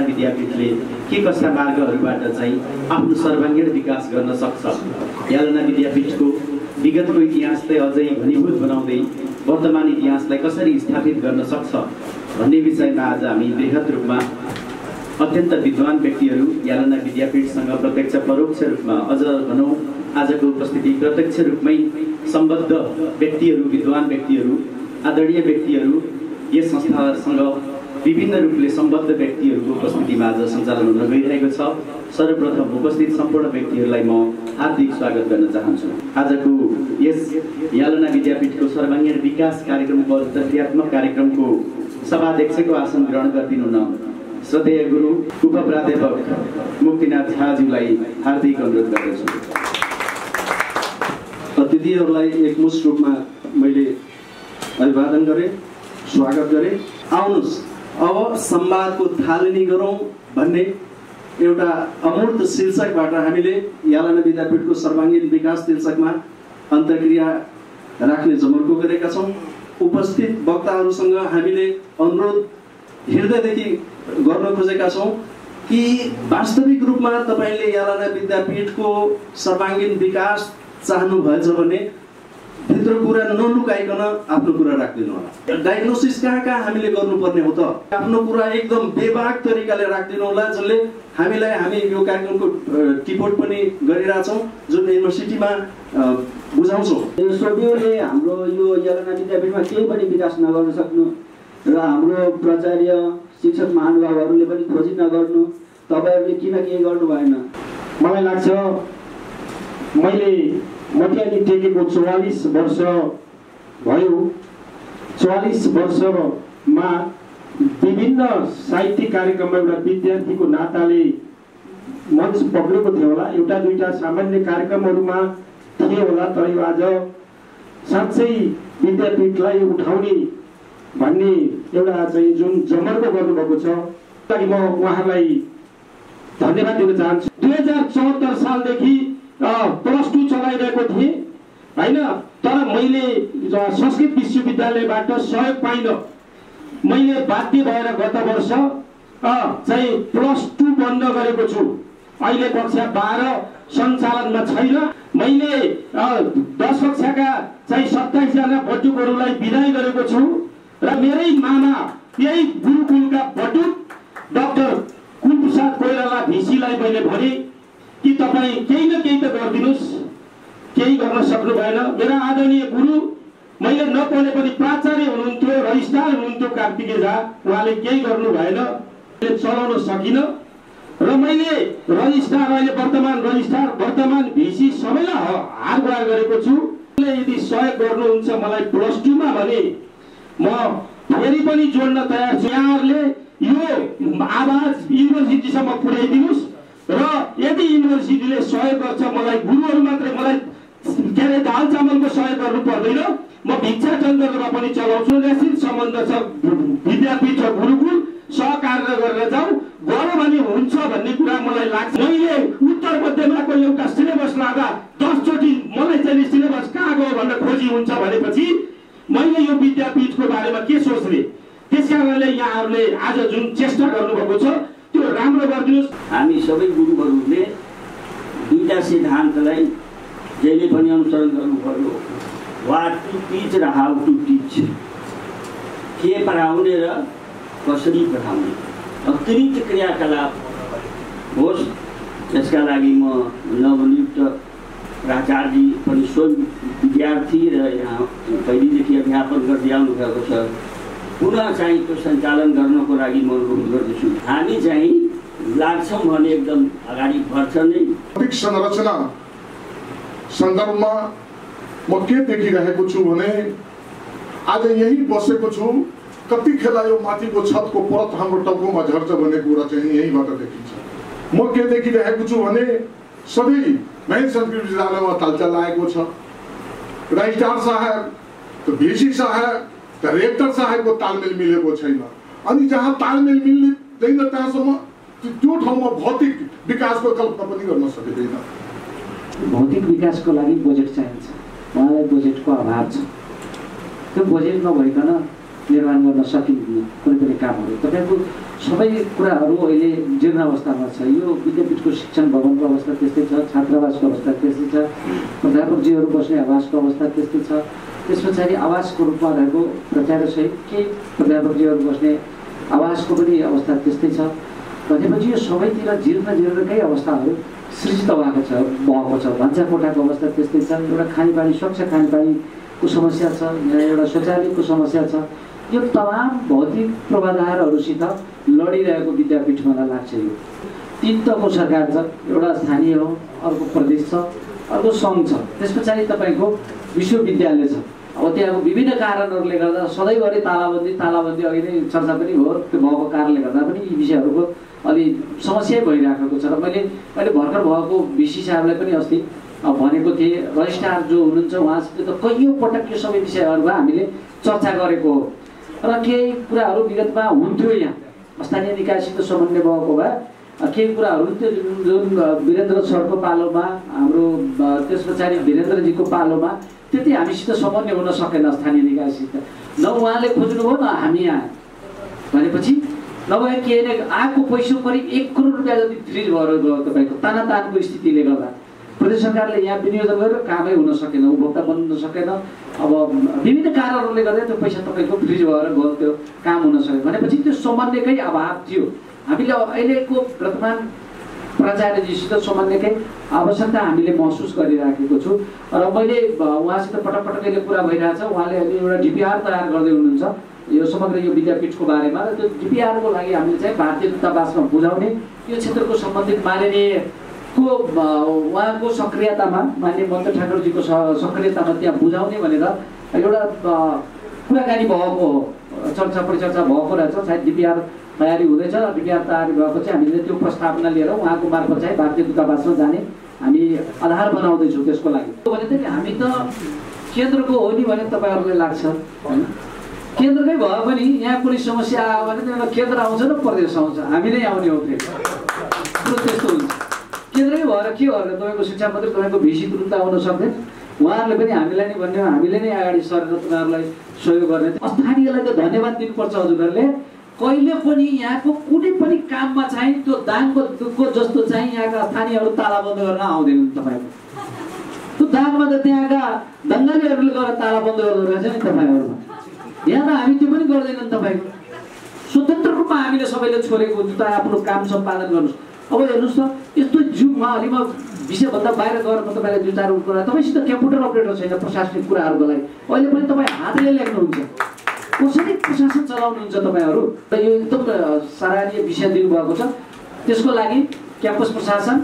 विद्यापीठले के कस्ता मार्गहरूबाट चाहिँ आफ्नो सर्वाङ्गीण विकास गर्न सक्छ, यालना विद्यापीठको विगतको इतिहासलाई अझै घनीभूत बनाउँदै वर्तमान इतिहासलाई कसरी स्थापित गर्न सक्छ भन्ने विषयमा आज हामी बृहत रूपमा अत्यन्त विद्वान व्यक्तिहरू यालना विद्यापीठसँग प्रत्यक्ष परोक्ष रूपमा अझ भनौँ आजको उपस्थिति प्रत्यक्ष रूपमै सम्बद्ध व्यक्तिहरू, विद्वान व्यक्तिहरू, आदरणीय व्यक्तिहरू, यस संस्थासँग विभिन्न रूपले सम्बद्ध व्यक्तिहरूको उपस्थितिमा आज सञ्चालन हुन गइरहेको छ। सर्वप्रथम उपस्थित सम्पूर्ण व्यक्तिहरूलाई म हार्दिक स्वागत गर्न चाहन्छु। आजको यस यालना विद्यापीठको सर्वाङ्गीण विकास कार्यक्रमको अन्तर्क्रियात्मक कार्यक्रमको सभाध्यक्षको आसन ग्रहण गरिदिनु न श्रद्धेय गुरु उप प्राध्यापक मुक्तिनाथ झाज्यूलाई हार्दिक अनुरोध गर्दछु। अतिथिहरूलाई एकमुष्ट रूपमा मैले अभिवादन गरेँ, स्वागत गरेँ। आउनुहोस् अब संवादको थालनी गरौँ भन्ने एउटा अमूर्त शीर्षकबाट हामीले यालना विद्यापीठको सर्वाङ्गीण विकास शीर्षकमा अन्तर्क्रिया राख्ने जमर्को गरेका छौँ। उपस्थित वक्ताहरूसँग हामीले अनुरोध हृदयदेखि गर्न खोजेका छौँ कि वास्तविक रूपमा तपाईँले यालना विद्यापीठको सर्वाङ्गीण विकास चाहनुभएछ भने भित्र कुरा नलुकाइकन आफ्नो कुरा राखिदिनु होला। डायग्नोसिस कहाँ हामीले गर्नुपर्ने हो त आफ्नो कुरा एकदम बेबाक तरिकाले राखिदिनु होला, जसले हामी यो कार्यक्रमको टिपोट पनि गरिरहेछौँ, जुन युनिभर्सिटीमा बुझाउँछौँ। यो सोडियोले हाम्रो यो यालना विद्यापीठमा केही पनि विकास नगर्न सक्नु र हाम्रो प्राचार्य शिक्षक महानुभावहरूले पनि खोजी नगर्नु, तपाईँहरूले किन केही गर्नु भएन? मलाई लाग्छ मैले मठ्यानी टेकेको 44 वर्ष भयो। 44 वर्षमा विभिन्न साहित्यिक कार्यक्रममा एउटा विद्यार्थीको नाताले मञ्च पक्रेको थियो होला, एउटा दुईटा सामान्य कार्यक्रमहरूमा थिए होला, तर यो आज साँच्चै विद्यापीठलाई उठाउने भन्ने एउटा चाहिँ जुन जमर्को गर्नुभएको छ, त्यसलाई म उहाँहरूलाई धन्यवाद दिन चाहन्छु। 2074 सालदेखि +2 चलाइरहेको थिएँ होइन, तर मैले संस्कृत विश्वविद्यालयबाट सहयोग पाइनँ। मैले बाध्य भएर गत वर्ष चाहिँ +2 बन्द गरेको छु। अहिले कक्षा 12 सञ्चालनमा छैन। मैले 10 कक्षाका चाहिँ 27 जना बटुकहरूलाई बिदाई गरेको छु र मेरै मामा यही गुरुकुलका बटुक डाक्टर कुलप्रसाद कोइराला भिसीलाई मैले भने कि तपाईँ केही न केही त गरिदिनुहोस्, केही गर्न सक्नु भएन। मेरा आदरणीय गुरु, मैले नपढे पनि प्राचार्य हुनुहुन्थ्यो, रजिस्ट्रार हुनुहुन्थ्यो कार्तिकेय झा, उहाँले केही गर्नु भएन, मैले चलाउन सकिनँ र मैले रजिस्ट्रार, अहिले वर्तमान भिसी सबैलाई हार गुहार गरेको छु। यदि सहयोग गर्नुहुन्छ मलाई +2 मा भने म फेरि पनि जोड्न तयार छु। यहाँहरूले यो आवाज युनिभर्सिटीसम्म पुर्याइदिनुहोस् र यदि युनिभर्सिटीले सहयोग गर्छ, मलाई गुरुहरू मात्रै, मलाई के अरे दाल चामलको सहयोग गर्नु पर्दैन, म भिक्षा चन्द्रमा पनि चलाउँछु। निश्चित सम्बन्ध छ विद्यापीठ र गुरुकुल, सहकार्य गरेर जाउँ, गरौँ भने हुन्छ भन्ने कुरा मलाई लाग्छ। मैले उत्तर मध्यमाको एउटा सिलेबस लाँदा 10 चोटि मलाई चाहिँ सिलेबस कहाँ गयो भनेर खोजी हुन्छ भनेपछि मैले यो विद्यापीठको बारेमा के सोच्ने। त्यसकारणले यहाँहरूले आज जुन चेष्टा गर्नुभएको छ त्यो राम्रो गरिदिनुहोस्। हामी सबै गुरुहरूले दुईटा सिद्धान्तलाई जहिले पनि अनुसरण गर्नु पर्यो, वाट टु टिच र हाउ टु टिच। के पढाउने र कसरी पढाउने, अतिरिक्त क्रियाकलाप होस्, त्यसका लागि म नवनियुक्त प्राचार्य पनि स्वयं विद्यार्थी र यहाँ पहिलेदेखि अध्यापन गर्दै आउनु भएको छ, पुनः चाहिँ त्यो सञ्चालन गर्नको लागि म अनुरोध गर्दछु। हामी चाहिँ लाग्छौँ भने एकदम अगाडि बढ्छ नै। भौतिक संरचना सन्दर्भमा म के देखिरहेको छु भने आज यही बसेको छु, कतिखेर यो माथिको छतको परत हाम्रो टाउकोमा झर्छ भन्ने कुरा चाहिँ यहीँबाट देखिन्छ। म के देखिरहेको छु भने सबै नयाँ संस्कृत विद्यालयमा तालचा लागेको छ। रजिस्ट्रार साहब, भिसी साहब, रेक्टर साहबको तालमेल मिलेको छैन। अनि जहाँ तालमेल मिल्दैन त्यहाँसम्म त्यो ठाउँमा भौतिक विकासको कल्पना पनि गर्न सकिँदैन। भौतिक विकासको लागि बजेट चाहिन्छ, उहाँलाई बजेटको अभाव छ। त्यो बजेट नभइकन निर्माण गर्न सकिँदैन कुनै पनि कामहरू। तपाईँको सबै कुराहरू अहिले जीर्ण अवस्थामा छ। यो विद्यापीठको शिक्षण भवनको अवस्था त्यस्तै छ, छात्रावासको अवस्था त्यस्तै छ, प्राध्यापकजीहरू बस्ने आवासको अवस्था त्यस्तै छ। त्यस पछाडि आवासको रूपमा रहेको प्राचार्यसहित केही प्राध्यापकजीहरू बस्ने आवासको पनि अवस्था त्यस्तै छ। भनेपछि यो सबैतिर जीर्णकै अवस्थाहरू सृजित भएको छ। भान्साकोठाको अवस्था त्यस्तै छ। एउटा खानेपानी स्वच्छ खानेपानीको समस्या छ, यहाँ एउटा शौचालयको समस्या छ। यो तमाम भौतिक पूर्वाधारहरूसित लडिरहेको विद्यापीठ मलाई लाग्छ। यो 3 तहको सरकार छ, एउटा स्थानीय हो, अर्को प्रदेश छ, अर्को सङ्घ छ, त्यस पछाडि तपाईँको विश्वविद्यालय छ। अब त्यहाँको विभिन्न कारणहरूले गर्दा सधैँभरि तालाबन्दी अघि नै चर्चा पनि हो। त्यो भएको कारणले गर्दा पनि यी विषयहरूको अलि समस्या भइराखेको छ। र मैले भर्खर भएको भिसी साहबलाई पनि अस्ति भनेको थिएँ, रजिस्ट्रार जो हुनुहुन्छ उहाँसित त कैयौँ पटक यो सबै विषयहरूमा हामीले चर्चा गरेको हो। र केही कुराहरू विगतमा हुन्थ्यो। यहाँ स्थानीय निकायसित समन्वय भएको भए केही कुराहरू त्यो जुन वीरेन्द्र सरको पालोमा हाम्रो त्यस पछाडि वीरेन्द्रजीको पालोमा त्यति हामीसित समन्वय हुन सकेन स्थानीय निकायसित। न उहाँले खोज्नुभयो न हामी आए भनेपछि नभए के अरे आएको पैसा करिब 1 करोड रुपियाँ जति फ्रिज भएर गयो। तपाईँको तानातानको स्थितिले गर्दा प्रदेश सरकारले यहाँ विनियोजन गरेर कामै हुन सकेन, उपभोक्ता बन्न सकेन। अब विभिन्न कारणहरूले गर्दा त्यो पैसा तपाईँको फ्रिज भएर गयो, त्यो काम हुन सकेन। भनेपछि त्यो समन्वयकै अभाव थियो। हामीले अहिलेको वर्तमान प्राचार्यजीसित समन्वयकै आवश्यकता हामीले महसुस गरिराखेको छु। र मैले उहाँसित पटक कुरा भइरहेछ। उहाँले अहिले एउटा डिपिआर तयार गर्दै हुनुहुन्छ यो समग्र यो विद्यापीठको बारेमा। र त्यो डिपिआरको लागि हामीले चाहिँ भारतीय दूतावासमा बुझाउने, यो क्षेत्रको सम्बन्धित माननीयको उहाँको सक्रियतामा, माननीय मन्त्री ठाकुरजीको सक्रियतामा त्यहाँ बुझाउने भनेर एउटा कुराकानी भएको हो, चर्चा परिचर्चा भएको रहेछ। सायद डिपिआर तयारी हुँदैछ। डिपिआर तयारी भएपछि हामीले त्यो प्रस्तावना लिएर उहाँको मार्फत चाहिँ भारतीय दूतावासमा जाने हामी आधार बनाउँदैछौँ त्यसको लागि। भने त हामी त केन्द्रको हो नि भने तपाईँहरूलाई लाग्छ होइन, केन्द्रकै भयो भने यहाँ कुनै समस्या आयो भने एउटा केन्द्र आउँछ र प्रदेश आउँछ, हामी नै आउने हो। फेरि त्यस्तो हुन्छ। केन्द्रकै भएर के गर्ने, तपाईँको शिक्षा मन्त्री तपाईँको भिसी तुरुन्त आउन सक्दैन। उहाँहरूले पनि हामीलाई नै भन्ने, हामीले नै अगाडि सरेर तपाईँहरूलाई सहयोग गर्ने। स्थानीयलाई त धन्यवाद दिनुपर्छ हजुरहरूले। कहिले पनि यहाँको कुनै पनि काममा चाहिँ त्यो दाङको दुःखको जस्तो चाहिँ यहाँका स्थानीयहरू तालाबन्द गर्न आउँदैनन्। तपाईँको त्यो दाङमा त त्यहाँका दङ्गालीहरूले गएर तालाबन्द गर्दो रहेछ नि तपाईँहरूमा। यहाँ त हामी त्यो पनि गर्दैनन्। तपाईँको स्वतन्त्र रूपमा हामीले सबैले छोडेको हुन्छ त आफ्नो काम सम्पादन गर्नुहोस्। अब हेर्नुहोस् त यस्तो जुगमा अलि म विषयभन्दा बाहिर गएर म तपाईँलाई 2-4 कुरा, तपाईँसित कम्प्युटर अपरेटर छैन प्रशासनिक कुराहरूको लागि। अहिले पनि तपाईँ हातले लेख्नुहुन्छ, कसरी प्रशासन चलाउनुहुन्छ तपाईँहरू। र यो एकदम सराहनीय विषय दिनुभएको छ। त्यसको लागि क्याम्पस प्रशासन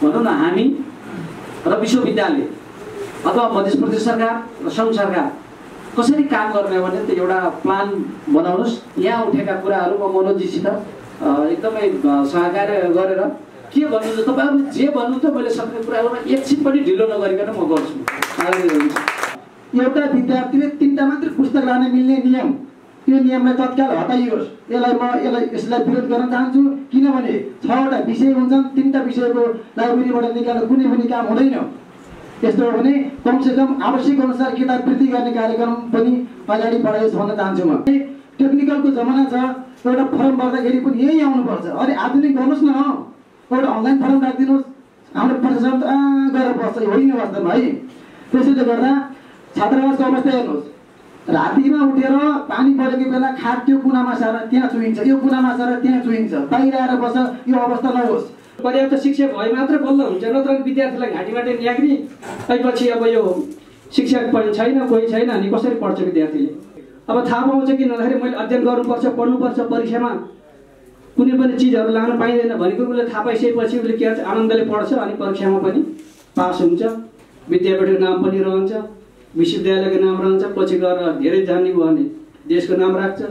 भनौँ न हामी र विश्वविद्यालय अथवा मध्य प्रदेश सरकार र सङ्घ सरकार कसरी काम गर्ने भने त एउटा प्लान बनाउनुहोस्। यहाँ उठेका कुराहरू म मनोजीसित एकदमै सहकार्य गरेर के भन्नुहुन्छ तपाईँहरूले जे भन्नुहुन्छ मैले सक्ने कुराहरूमा एकछिन पनि ढिलो नगरिकन म गर्छु। एउटा विद्यार्थीले 3टा मात्रै पुस्तक लान मिल्ने नियम, त्यो नियमलाई तत्काल हटाइयोस्। यसलाई विरोध गर्न चाहन्छु। किनभने 6वटा विषय हुन्छन्, 3टा विषयको लाइब्रेरीबाट निकालेर कुनै पनि काम हुँदैन। यस्तो हो भने कमसेकम आवश्यक अनुसार किताब वृद्धि गर्ने कार्यक्रम पनि अगाडि बढाइयोस् भन्न चाहन्छु। म टेक्निकलको जमाना छ, एउटा फर्म भर्दाखेरि पनि यही आउनुपर्छ। अरे आधुनिक गर्नुहोस् न, एउटा अनलाइन फर्म राखिदिनुहोस्। हाम्रो प्रशासन गरेर बस्छ होइन वास्तवमा है। त्यसैले गर्दा छात्रावासको अवस्था हेर्नुहोस्, रातिमा उठेर पानी परेको बेला खाट त्यो कुनामा सारेर त्यहाँ चुहिन्छ, यो कुनामा सारेर त्यहाँ चुहिन्छ, बाहिर आएर बस्छ। यो अवस्था नहोस्। पर्याप्त शिक्षक भए मात्र बल्ल हुन्छ, नत्र विद्यार्थीलाई घाँटीबाट ल्याग्ने। पछि अब यो शिक्षक पनि छैन, कोही छैन अनि कसरी पढ्छ विद्यार्थीले। अब थाहा पाउँछ कि नभए मैले अध्ययन गर्नुपर्छ, पढ्नुपर्छ, परीक्षामा कुनै पनि चिजहरू लान पाइँदैन भनेको उसले थाहा पाइसकेपछि उसले के आनन्दले पढ्छ अनि परीक्षामा पनि पास हुन्छ। विद्यापीठको नाम पनि रहन्छ, विश्वविद्यालयको नाम रहन्छ। पछि गएर धेरै जान्ने भयो भने देशको नाम राख्छ।